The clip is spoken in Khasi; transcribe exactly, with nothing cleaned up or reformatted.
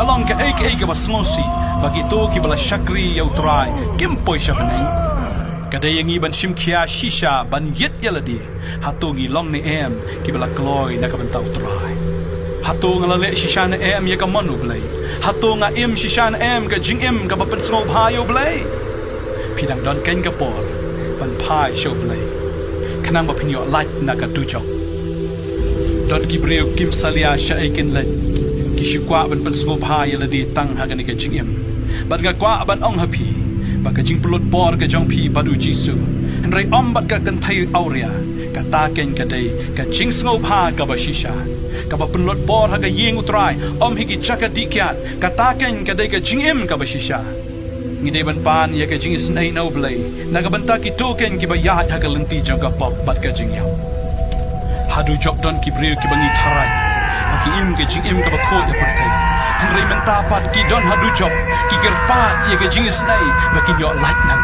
Ka long kaei kaei kaba sngewsih ba kito kiba la shakri ïa U Trai kim poi sha bneng. Ka dei ïa ngi ban shim khia shisha ban ïit ïa lade, hato ngi long ne em kiba la kloi na ka bynta U Trai? Hato nga la leh shisha ne em ïa ka mon U Blei? Hato nga im shisha ne em ka jingim kaba pynsngewbha ïa U Blei? Phi dang don keiñ ka por ban phai sha U Blei, khnang ba phin ïoh lait na ka dujok. Don ki briew kim salia shaei kin leit, ki shu kwah ban pynsngewbha ïa lade tang ha kane ka jingim. Bad nga kwah ban ong ha phi ba ka jingpynlut por ka jong phi bad U Jisu, hynrei ym bad ka kynthei awria, kata keiñ ka dei ka jingsngewbha kaba shisha. Kaba pynlut por ha ka ïing U Trai, ym hi ki jaka dih kiad, kata keiñ ka dei ka jingim kaba shisha. Ngi dei ban pan ïa ka jingisynei na U Blei na ka bynta kito keiñ kiba ïaid ha ka lynti jong ka pop bad ka jingïap. Ha dujok don ki briew kiba ngi tharai ba ki im ka jingim kaba khuid ha pyrthei, hynrei mynta pat ki don ha dujok, ki kyrpad ïa ka jingisynei ba kin ïoh lait nangta.